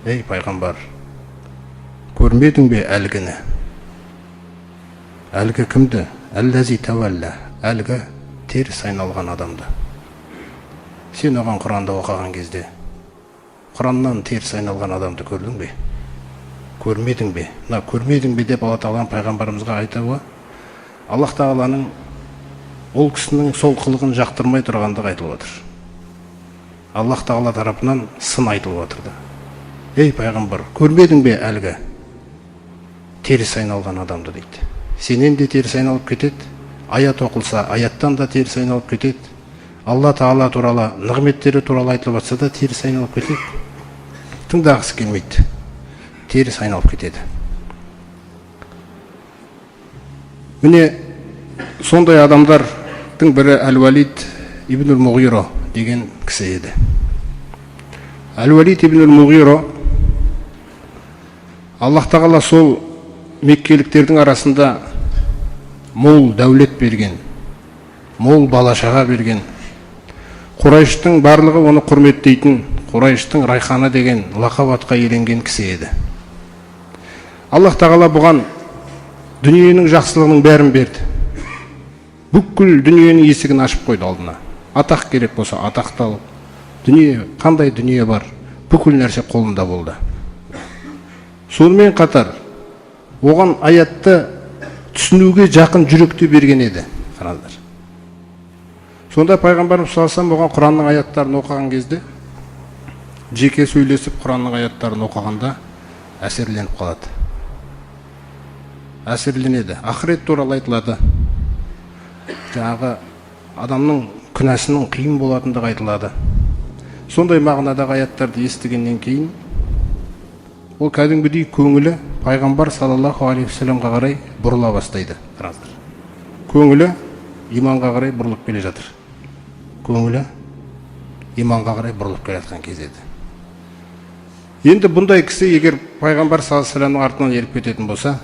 Ей, пайғамбар, көрмедің бе әлгіні? Әлгі кімді? Әлләзи тәуәллә, әлгі теріс айналған адамды. Сен оған Құранды оқыған кезде Құраннан теріс айналған адамды көрдің бе? Көрмедің бе? Мына көрмедің бе деп Алла Тағаланың пайғамбарымызға айтуы, Аллах Тағаланың ол кісінің сол қылығын жақтырмай тұрғандығы айтылып отыр. Аллах Тағала тарапынан сын айтылып отыр да. Ей, пайғамбар, көрмедің бе әлгі теріс айналған адамды дейді. Сенен де теріс айналып кетеді, аят оқылса, аяттан да теріс айналып кетеді. Алла Тағала туралы, нығметтері туралы айтылып жатса да теріс айналып кетеді. Тыңдағысы келмейді. Теріс айналып кетеді. Міне, сондай адамдардың бірі Әл-Уалид ибн Муғиро деген кісі еді. Әл-Уалид ибн Муғиро, Аллах Тағала сол меккеліктердің арасында мол дәулет берген, мол бала шаға берген. Құрайыштың барлығы оны құрметтейтін, Құрайыштың райханы деген лақап атқа иеленген кісі еді. Аллах Тағала бұған дүниенің жақсылығының бәрін берді. Бүкіл дүниенің есігін ашып қойды алдына. Атақ керек болса, атақты ал. Дүние, қандай дүние бар, бүкіл нәрсе қолында болды. Сонымен қатар оған аятты түсінуге жақын жүректі берген еді. Қараңыздар. Сонда пайғамбарымыз саллаллаху алейхи оған Құранның аяттарын оқыған кезде, жеке сөйлесіп Құранның аяттарын оқығанда әсерленіп қалады. Әсерленеді. Ақырет туралы айтылады. Жаңағы адамның күнәсінің қиын болатындығы айтылады. Сондай мағынадағы аяттарды естігеннен кейін ол кәдімгідей көңілі пайғамбар саллаллаху алейхи уассаламға қарай бұрыла бастайды. Қараңыздар. Көңілі иманға қарай бұрылып келе жатыр. Көңілі иманға қарай бұрылып келе жатқан кез еді. Енді бұндай кісі егер пайғамбар саллаллаху алейхи вассаламның артынан еріп кететін болса,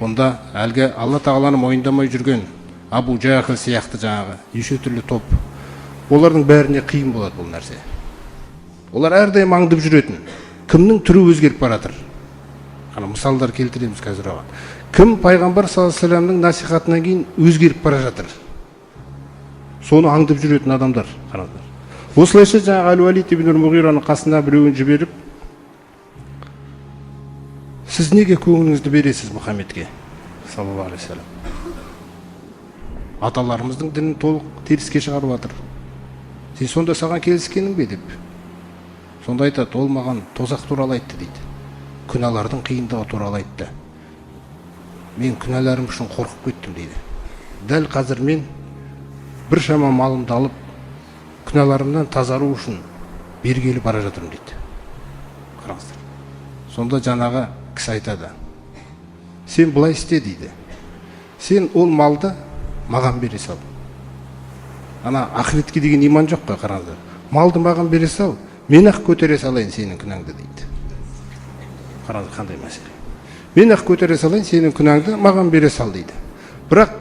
онда әлгі Алла Тағаланы мойындамай жүрген Абу Жахл сияқты жаңағы неше түрлі топ, олардың бәріне қиын болады бұл нәрсе. Олар әрдайым аңдып жүретін, кімнің түрі өзгеріп бара жатыр. Қана мысалдар келтіреміз қазір оған. Кім пайғамбар саллаллаху алейхи вассаламның насихатынан кейін өзгеріп бара жатыр, соны аңдып жүретін адамдар. Қараңыздар. Осылайша жаңағы Әл-Уалид ибн Муғираның қасына біреуін жіберіп, сіз неге көңіліңізді бересіз Мұхаммедке саллаллаху алейхи вассалам? Аталарымыздың дінін толық теріске шығарып жатыр. Сен сонда саған келіскенің бе деп. Сонда айтады, ол маған тозақ туралы айтты дейді. Күнәлардың қиындығы туралы айтты. Мен күнәларым үшін қорқып кеттім дейді. Дәл қазір мен біршама малымды алып, күнәларымнан тазару үшін бергелі бара жатырмын дейді. Қараңыздар. Сонда жаңағы кісі айтады, сен былай істе дейді. Сен ол малды маған бере сал. Ана ақыретке деген иман жоқ қой, қараңыздар. Малды маған бере сал, мен ақ көтере салайын сенің күнәңді дейді. Қараңыздар, қандай мәселе. Мен ақ көтере салайын сенің күнәңді, маған бере сал дейді. Бірақ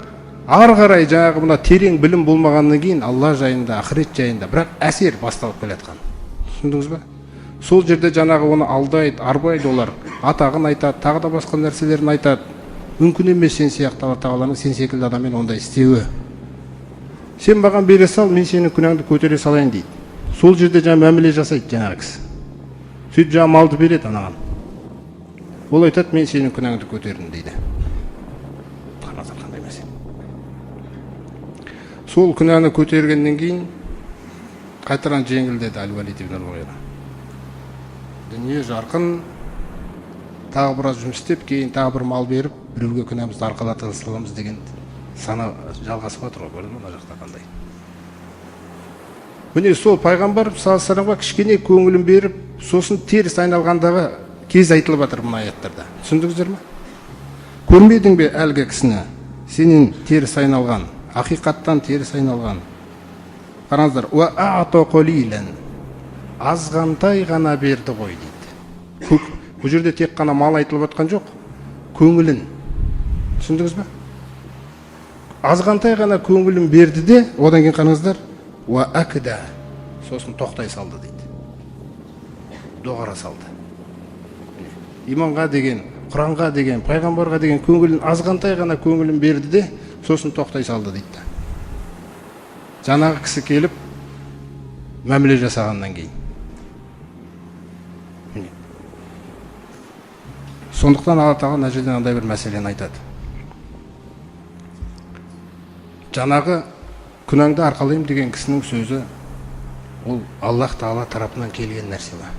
ары қарай жаңағы мына терең білім болмағаннан кейін Алла жайында, ақырет жайында, бірақ әсер басталып келе жатқан. Түсіндіңіз ба? Сол жерде жаңағы оны алдайды, арбайды олар, атағын айтады, тағы да басқа нәрселерін айтады. Мүмкін емес сен сияқты Алла Тағаланың сен секілді адаммен ондай істеуі. Сен маған бере сал, мен сенің күнәңді көтере салайын дейді. Сол жерде жаңа мәміле жасайды жаңағы кісі. Сөйтіп жаңа малды береді анаған. Ол айтады, мен сенің күнәңді көтердім дейді. Қараңыздар, қандай мәселе. Сол күнәні көтергеннен кейін қайтадан жеңілдеді Әл-Уалид ибн Муғира. Дүние жарқын, тағы біраз жұмыс істеп, кейін тағы бір мал беріп, біреуге күнәмізді арқалата саламыз деген сана жалғасып жатыр ғой, көрдің бе, мына жақта қандай. Міне, сол пайғамбар саллаллаху алейхи вассаламға кішкене көңілін беріп, сосын теріс айналғандағы кез айтылып жатыр мына аяттарда. Түсіндіңіздер ме? Көрмедің бе әлгі кісіні? Сенен теріс айналған, ақиқаттан теріс айналған. Қараңыздар, уа а'та қалилан, азғантай ғана берді ғой дейді. Көк, бұл жерде тек қана мал айтылып жатқан жоқ, көңілін. Түсіндіңіз бе? Азғантай ғана көңілін берді де, одан кейін қараңыздар, уа акда, сосын тоқтай салды дейді. Доғара салды. Иманға деген, Құранға деген, пайғамбарға деген көңілін азғантай ғана көңілін берді де, сосын тоқтай салды дейді. Жаңағы кісі келіп мәміле жасағаннан кейін. Міне. Сондықтан Алла тағала мына жерде мынандай бір мәселені айтады. Жаңағы күнәңді арқалаймын деген кісінің сөзі ол Аллах тағала тарапынан келген нәрсе ма?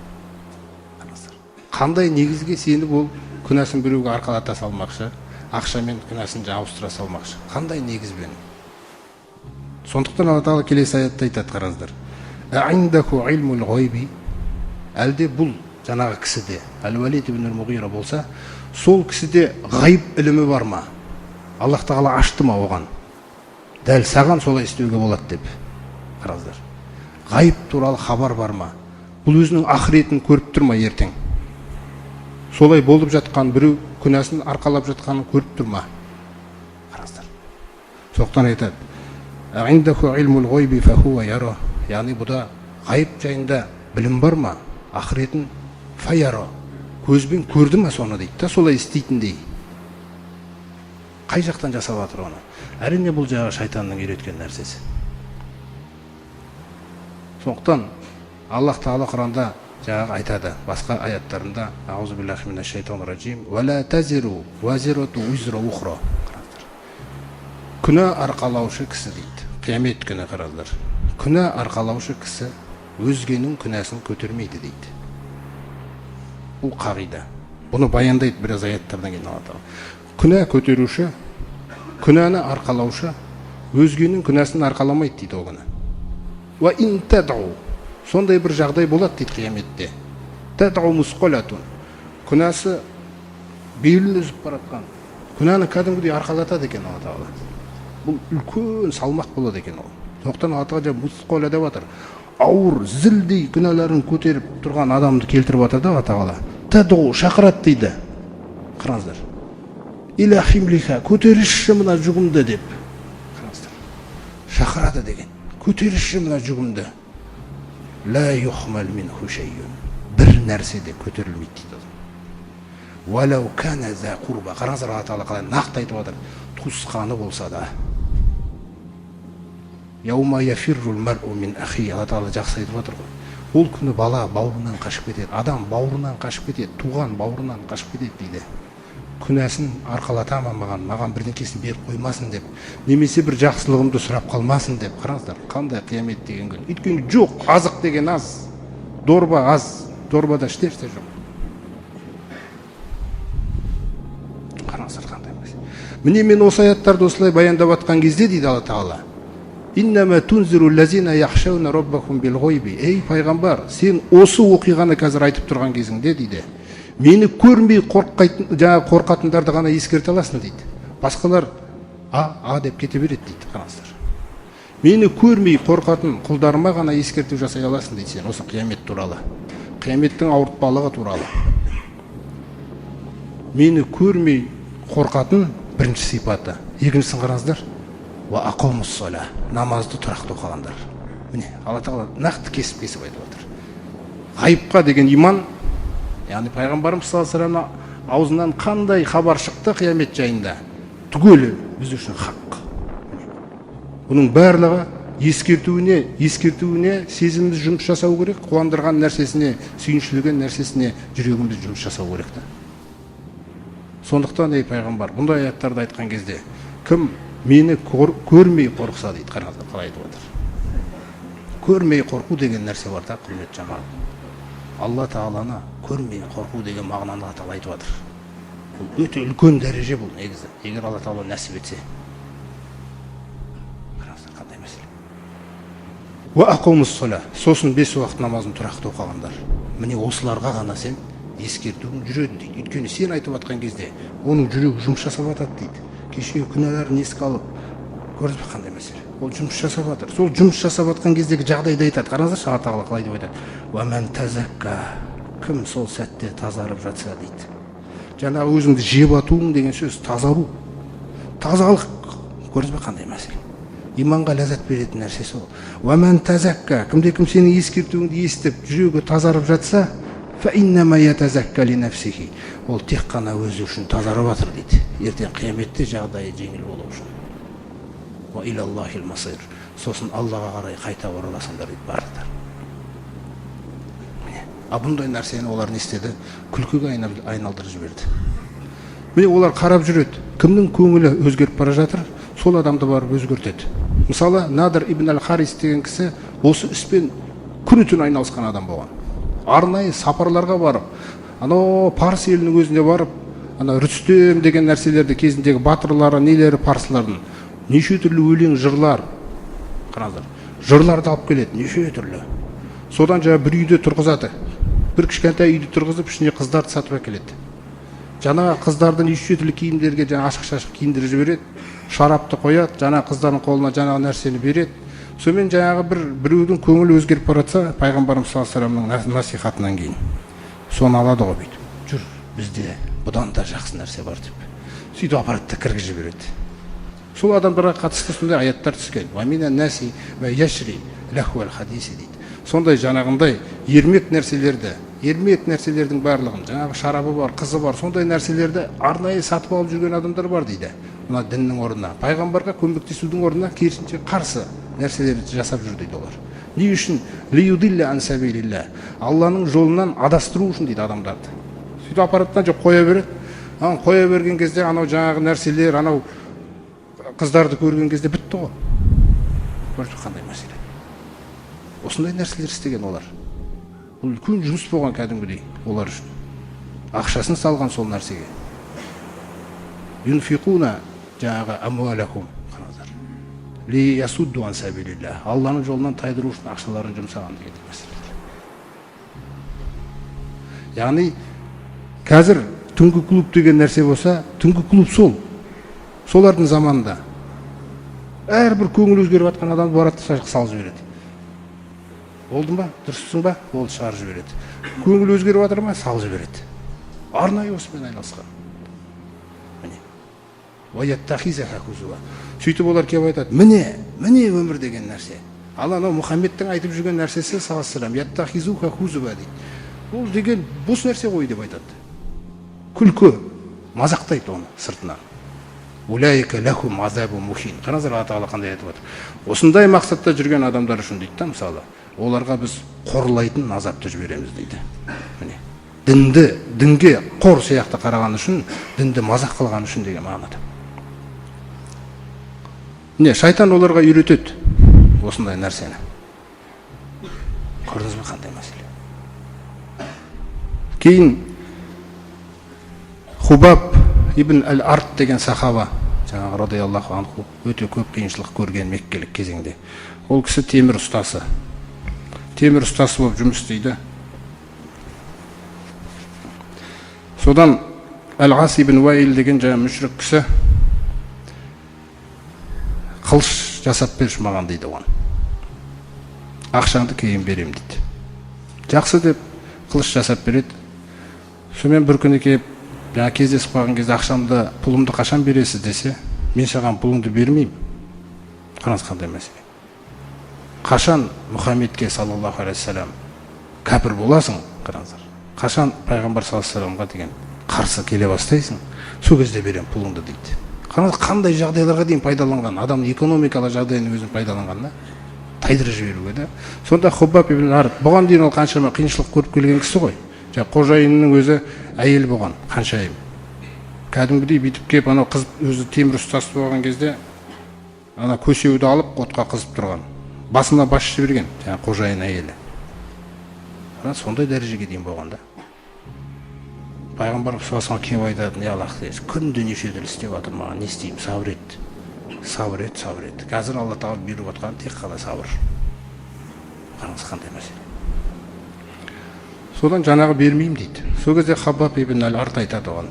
Қандай негізге сеніп ол күнәсін біреуге арқалата салмақшы, ақшамен күнәсін ауыстыра салмақшы? Қандай негізбен? Сондықтан Алла тағала келесі аятта айтады, қараңыздар. Әиндаһу илмул ғайби, әлде бұл жаңағы кісіде, Әл-Уалид ибн Муғира болса, сол кісіде ғайып ілімі бар ма? Аллах тағала ашты ма оған? Дәл саған солай істеуге болады деп. Қараңыздар. Ғайып туралы хабар бар ма? Бұл өзінің ақыретін көріп тұр ма ертең? Солай болып жатқан біреу күнәсін арқалап жатқанын көріп тұр ма? Қараңыздар. Сондықтан айтады, «Әиндаһу илмул ғайби фахуа яра». Яғни бұда ғайып жайында білім бар ма? Ақыретін фаяра. Көзбен көрді ма соны дейді да, солай істейтіндей. Қай жақтан жасап жатыр оны? Әрине бұл жағы шайтанның үйреткен нәрсесі. Сондықтан Аллах тағала Құранда жаңағы айтады, басқа аяттарында, аузу биллахи минаш шайтанир ражим, уа ла тазиру уазирату уизра ухра. Күнә арқалаушы кісі дейді. Қиямет күні, қараңыздар. Күнә арқалаушы кісі өзгенің күнәсін көтермейді дейді. Бұл қағида. Бұны баяндайды біраз аяттардан кейін Алла тағала. Күнә көтеруші, күнәні арқалаушы өзгенің күнәсін арқаламайды дейді ол күні. Уа ин тад'у, сондай бір жағдай болады дейді қияметте. Тад'у мусқалатун, күнәсі белін үзіп баратқан күнәні кәдімгідей арқалатады екен Алла тағала. Бұл үлкен салмақ болады екен ол. Сондықтан Алла тағала мусқала деп жатыр. Ауыр зілдей күнәларын көтеріп тұрған адамды келтіріп жатыр да Алла тағала. Тад'у, шақырады дейді. Қараңыздар. Иля химлиха, көтерішші мына жүгімді деп. Қараңыздар. Шақырады деген. Көтерішші мына жүгімді. Ла юхмал минху шайюн. Бір нәрсе де көтерілмейді дейді адам. Уалау кана за курба. Қараңыздар, Алла тағала қалай нақты айтып жатыр. Туысқаны болса да. Яума яфиррул мар'у мин ахи. Алла тағала жақсы айтып жатыр ғой. Ол күні бала бауырынан қашып кетеді, адам бауырынан қашып кетеді, туған бауырынан қашып кетеді дейді. Күнәсін арқалата ма маған, маған бірдеңкесін беріп қоймасын деп, немесе бір жақсылығымды сұрап қалмасын деп. Қараңыздар, қандай қиямет деген күн. Өйткені жоқ, азық деген аз, дорба аз, дорбада ешнәрсе жоқ. Қараңыздар, қандай мәселе. Міне мен осы аяттарды осылай баяндап жатқан кезде дейді Алла тағала, иннама тунзиру лазина яхшауна раббахум бил ғайби. Ей пайғамбар, сен осы оқиғаны қазір айтып тұрған кезіңде дейді, мені көрмей қорқайтын, жаңағы қорқатындарды ғана ескерте аласың дейді. Басқалар а деп кете береді дейді. Қараңыздар. Мені көрмей қорқатын құлдарыма ғана ескерту жасай аласың дейді сен осы қиямет туралы, қияметтің ауыртпалығы туралы. Мені көрмей қорқатын бірінші сипаты. Екіншісін қараңыздар. Уа ақамус сала, намазды тұрақты оқығандар. Міне Алла тағала нақты кесіп-кесіп айтып отыр. Ғайыпқа деген иман, яғни пайғамбарымыз саллаллаху алейхи вассаламның аузынан қандай хабар шықты қиямет жайында, түгелі біз үшін хақ. Бұның барлығы ескертуіне сезіміміз жұмыс жасау керек, қуандырған нәрсесіне, сүйіншілеген нәрсесіне жүрегіміз жұмыс жасау керек та. Сондықтан ей пайғамбар, бұндай аяттарды айтқан кезде кім мені көрмей қорықса дейді, қараңыздар қалай айтып отыр. Көрмей қорқу деген нәрсе бар да, құрметті жамағат. Алла тағаланы көрмей қорқу деген мағынаны Алла тағала айтып жатыр. Бұл өте үлкен дәреже бұл негізі, егер Алла тағала нәсіп етсе. Қараңыздар, қандай мәселе. Уа ақамус сала, сосын 5 уақыт намазын тұрақты оқығандар. Міне осыларға ғана сен ескертуің жүреді дейді. Өйткені сен айтып жатқан кезде оның жүрегі жұмыс жасап жатады дейді. Кешегі күнәларын еске алып, көрдіңіз бе қандай мәселе? Ол жұмыс жасап жатыр. Сол жұмыс жасап жатқан кездегі жағдайды айтады. Қараңыздаршы, Алла тағала қалай деп айтады. Уа мән тазакка, кім сол сәтте тазарып жатса дейді. Жаңағы өзіңді жеп атуың деген сөз тазару. Тазалық, көрдіңіз бе қандай мәселе? Иманға ләззат беретін нәрсе сол. Уа мән тазакка, кімде кім сенің ескертуіңді естіп, жүрегі тазарып жатса, Ол тек қана өзі үшін тазарып жатыр дейді. Ертең қияметте жағдайы жеңіл болу үшін. Сосын Аллаға қарай қайта ораласыңдар дейді барлықтар. Міне, а бұндай нәрсені олар не істеді? Күлкіге айналдырып жіберді. Міне, олар қарап жүреді. Кімнің көңілі өзгеріп бара жатыр, сол адамды барып өзгертеді. Мысалы, Надыр ибн аль-Харис деген кісі осы іспен күні түні айналысқан адам болған. Арнайы сапарларға барып, анау парсы елінің өзіне барып, ана Рүстем деген нәрселерді кезіндегі батырлары, нелері парсылардың неше түрлі өлең жырлар, қараңыздар, жырларды алып келеді, неше түрлі. Содан жаңа бір үйде тұрғызады. Бір кішкентай үйді тұрғызып, ішіне қыздарды сатып әкеледі. Жаңа қыздарды неше түрлі киімдерге, жаңа ашық-шашық киімдер жібереді, шарапты қояды, жаңа қыздардың қолына жаңағы нәрсені береді. Сонымен жаңағы біреудің көңілі өзгеріп бара жатса, пайғамбарымыз саллаллаху алейхи вассаламның насихатынан кейін соны алады ғой бүйтіп. Жүр, бізде бұдан да жақсы нәрсе бар деп. Сөйтіп апарады да кіргізіп жібереді. Сол адамдарға қатысты сондай аяттар түскен. Дейді. Сондай жаңағындай ермек нәрселерді, ермек нәрселердің барлығын, жаңағы шарабы бар, қызы бар, сондай нәрселерді арнайы сатып алып жүрген адамдар бар дейді. Мына діннің орнына, пайғамбарға көмектесудің орнына керісінше қарсы нәрселерді жасап жүр дейді олар. Не үшін? Алланың жолынан адастыру үшін дейді адамдарды. Сөйтіп аппараттан жоқ қоя береді. Ана қоя берген кезде анау жаңағы нәрселер, анау қыздарды көрген кезде бітті ғой. Көрдік қандай мәселе. Осындай нәрселер істеген олар. Бұл үлкен жұмыс болған кәдімгідей олар үшін. Ақшасын салған сол нәрсеге. Юнфиқуна жаңағы амуалахум, қараңыздар. Ли ясудду ан сабилиллах. Алланың жолынан тайдыру үшін ақшаларын жұмсаған деген мәселе. Яғни қазір түнгі клуб деген нәрсе болса, түнгі клуб сол. Солардың заманында. Әрбір көңіл өзгеріп жатқан адамды барады да салып жібереді. Болды ма? Дұрыссың ба? Болды, шығарып жібереді. Көңіл өзгеріп жатыр ма? Салып жібереді. Арнайы осымен айналысқан. Міне. Сөйтіп олар келіп айтады, міне, міне өмір деген нәрсе. Ал анау Мұхаммедтің айтып жүрген нәрсесі саллаллаху алейхи дейді. Бұл деген бос нәрсе ғой деп айтады. Күлкі, мазақтайды оны сыртынан. Улайка лахум азабу мухин. Қараңыздар, Алла тағала қандай айтып отыр. Осындай мақсатта жүрген адамдар үшін дейді да, мысалы, оларға біз қорлайтын азапты жібереміз дейді. Міне. Дінді, дінге қор сияқты қараған үшін, дінді мазақ қылған үшін деген мағынада. Міне, шайтан оларға үйретеді осындай нәрсені. Көрдіңіз бе қандай мәселе? Кейін Хубаб ибн әл-Арт деген сахаба, жаңағы радиаллаху анху, өте көп қиыншылық көрген меккелік кезеңде. Ол кісі темір ұстасы. Темір ұстасы болып жұмыс істейді. Содан Әл-Ас ибн Уаил деген жаңа мүшрік кісі қылыш жасап берші маған дейді оған. Ақшаңды кейін берем дейді. Жақсы деп қылыш жасап береді. Сонымен бір күні келіп, жаңа кездесіп қалған кезде ақшамды, пұлымды қашан бересіз десе, мен саған пұлыңды бермеймін. Қараңыз қандай мәселе. Қашан Мұхаммедке саллаллаху алейхи вассалам кәпір боласың, қараңыздар. Қашан пайғамбар саллаллаху алейхи вассаламға деген қарсы келе бастайсың, сол кезде беремін пұлыңды дейді. Қараңыз, қандай жағдайларға дейін пайдаланған, адамның экономикалық жағдайын өзін пайдаланған да, тайдырып жіберуге да. Сонда Хуббаб ибн Арт, бұған дейін ол қаншама қиыншылық көріп келген кісі ғой. Жаңа қожайынның өзі әйел болған, қаншайым. Кәдімгідей бүйтіп келіп, анау қыз өзі темір ұстасы болған кезде, ана көсеуді алып отқа қызып тұрған. Басына бас жіберген, жаңа қожайын әйелі. Ана сондай дәрежеге дейін болған да. Пайғамбар саллаллаху алейхи вассалам келіп айтады, не Аллах десе, күнде неше түрлі істеп жатыр маған, не істеймін, сабыр ет. Сабыр ет, сабыр ет. Қазір Алла тағала бұйырып жатқан тек қана сабыр. Қараңыз қандай мәселе. Содан жаңағы бермеймін дейді. Сол кезде Хаббаб ибн әл-Арт айтады оған.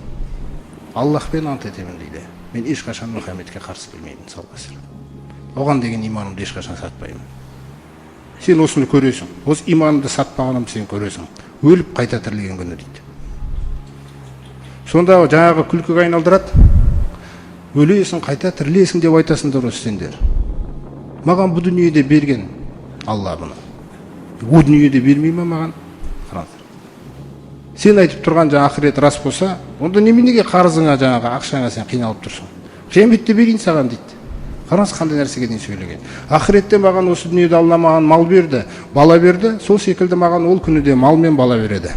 Аллахпен ант етемін дейді. Мен ешқашан Мұхаммедке қарсы келмеймін, саллаллаху алейхи вассалам. Оған деген иманымды ешқашан сатпаймын. Сен осыны көресің. Осы иманымды сатпағанымды сен көресің. Өліп қайта тірілген күні дейді. Сонда жаңағы күлкіге айналдырады. Өлесің, қайта тірілесің деп айтасыңдар осы сендер. Маған бұл дүниеде берген Алла бұны. О дүниеде бермей ме маған? Қараңыздар. Сен айтып тұрған жаңа ақырет рас болса, онда неменеге қарызыңа, жаңағы ақшаңа сен қиналып тұрсың? Қияметте берейін саған дейді. Қараңыз, қандай нәрсеге дейін сөйлеген. Ақыретте маған осы дүниеде Алла маған мал берді, бала берді, сол секілді маған ол күні де мал мен бала береді.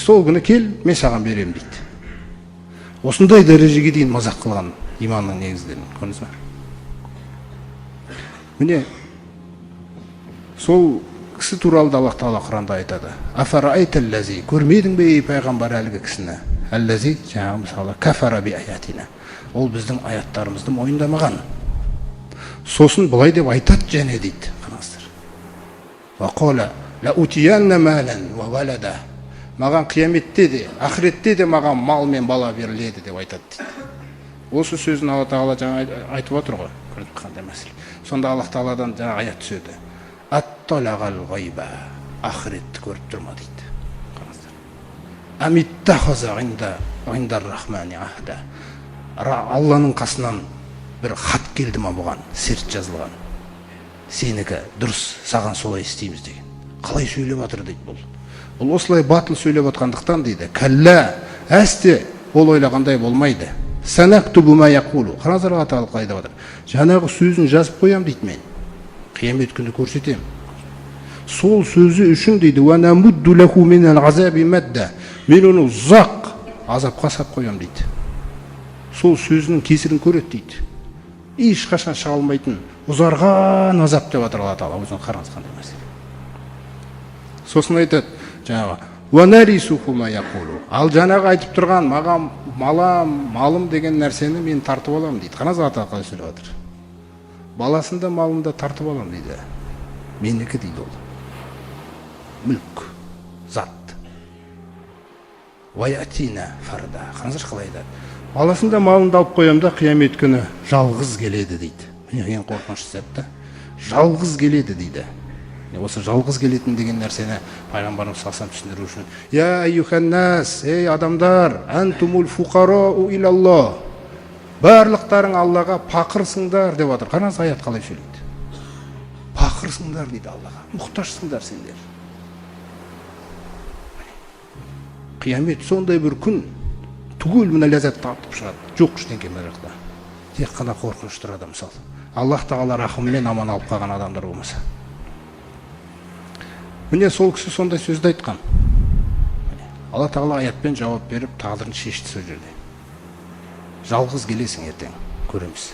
Сол күні кел, мен саған беремін дейді. Осындай дәрежеге дейін мазақ қылған иманның негіздерін, көрдіңіз ба? Міне, сол кісі туралы да Аллах тағала Құранда айтады. Афараайталлази, көрмедің бе, ей пайғамбар, әлгі кісіні? Әллази, жаңағы мысалы, кафара би аятина. Ол біздің аяттарымызды мойындамаған. Сосын былай деп айтады және дейді, қараңыздар. Уақала ла утиянна малан уа валада. Маған қияметте де, ақыретте де маған мал мен бала беріледі деп айтады дейді. Осы сөзін Алла тағала жаңа айтып отыр ғой, көрдік қандай мәселе. Сонда Аллах тағаладан жаңа аят түседі. Атталағал ғайба, ақыретті көріп тұр ма дейді. Қараңыздар. Амиттахаза индар рахмани ахда. Алланың қасынан бір хат келді ма бұған, серт жазылған. Сенікі дұрыс, саған солай істейміз деген. Қалай сөйлеп жатыр дейді бұл. Бұл осылай батыл сөйлеп жатқандықтан дейді. Кәллә, әсте ол ойлағандай болмайды. Санактубу ма яқулу. Қараңыздар, Алла тағала қалай деп жатыр. Жаңағы сөзін жазып қоям дейді мен. Қиямет күні көрсетемін. Сол сөзі үшін дейді, уа намудду лаху минал азаби мадда. Мен оны ұзақ азапқа сап қоямын дейді. Сол сөзінің кесірін көреді дейді. Ешқашан шыға алмайтын ұзарған азап деп жатыр Алла тағала. Өзің қараңыз қандай мәселе. Сосын айтады жаңағы уа нарисуху ма яқулу. Ал жаңағы айтып тұрған маған малам, малым деген нәрсені мен тартып аламын дейді. Қараңыз, Алла тағала қалай сөйлеп жатыр. Баласын да, малын да тартып аламын дейді. Менікі дейді ол. Мүлк, зат. Уаятина фарда. Қараңыздаршы қалай айтады. Баласын да, малын да алып қоямын да, қиямет күні жалғыз келеді дейді. Міне, ең қорқынышты сәт та. Жалғыз келеді дейді. Міне, осы жалғыз келетін деген нәрсені пайғамбарымыз саллаллаху алейхи түсіндіру үшін: Я аюханнас, ей адамдар, антумул фуқарау илаллах, барлықтарың Аллаға пақырсыңдар деп жатыр. Қараңыз, аят қалай сөйлейді. Пақырсыңдар дейді Аллаға, мұқтажсыңдар сендер. Қиямет сондай бір күн, түгел мына ләззат тартып шығады. Жоқ ештеңе мына жақта. Тек қана қорқыныш тұрады мысалы. Аллах тағала рахымымен аман алып қалған адамдар болмаса. Міне, сол кісі сондай сөзді айтқан. Алла тағала аятпен жауап беріп, тағдырын шешті сол жерде. Жалғыз келесің ертең, көреміз.